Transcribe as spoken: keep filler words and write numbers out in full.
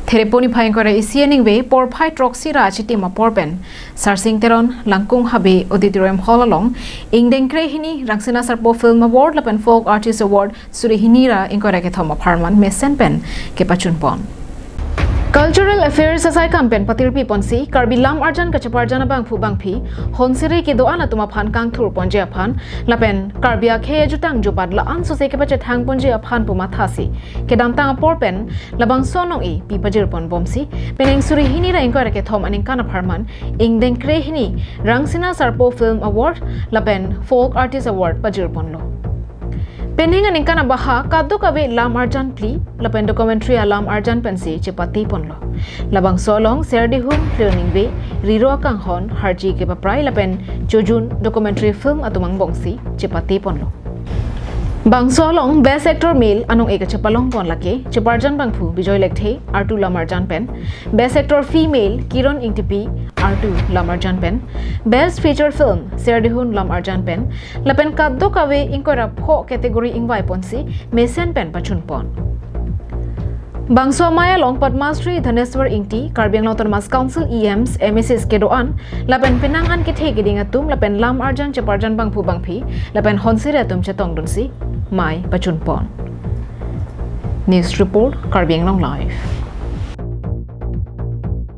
Thereponi phai ingkoi ra isi aningve porphai throksi ra achitim apor pen Sarsing Teron Langkung Habe Auditorium Hall along ingdeng krehini Rangsina Sarpo Film Award lapen Folk Artist Award suri hini ra ingkoi ra kethom apharman mesen pen kepachunpon. Cultural Affairs asaikam pen patirpi ponsi Karbi lam arjan kacheparjan abangphu bangphi honsiri kedo-an atum aphan kangthur ponji aphan lapen Karbi akhei ajutang jubat la-an sose kepachethang ponji aphan pu mathasi kedamtang apor pen labangso anong-e pi pajirpon bomsi penang suri hini ra ingkoi ra kethom aningkan apharman ingdeng krehini Rangsina Sarpo Film Award lapen Folk Artist Award pajirponlo. Penang aningkan abaha kadokave lam arjan phli lapen documentary alam arjan pensi chepatiponlo. Labangso along Serdihun Klirningve, Riro Akanghon, Harji Kepaprai lapen Chojun documentary film atum angbongsi chepatiponlo. Bangso along Best Actor Male anong-e kachepalongpon lake cheparjan bangphu Bijoy Lekthe, artu lam arjan pen, Best Actor Female Kiron Ingtipi, artu lam arjan pen, Best Feature Film Serdihun lam arjan pen lapen kadokave ingkoi ra pho category ingvaiponsi mesen pen pachunpon. Bangso amei along Padma Shri Dhaneswar Ingti, Karbi Anglong Autonomous Council E Ms, M A Cs kedo-an lapen penang an kethe keding atum lapen lam arjan cheparjan bangphu bangphi lapen honsiri atum chetongdunsi mei pachunpon. News report, Karbi Anglong Live.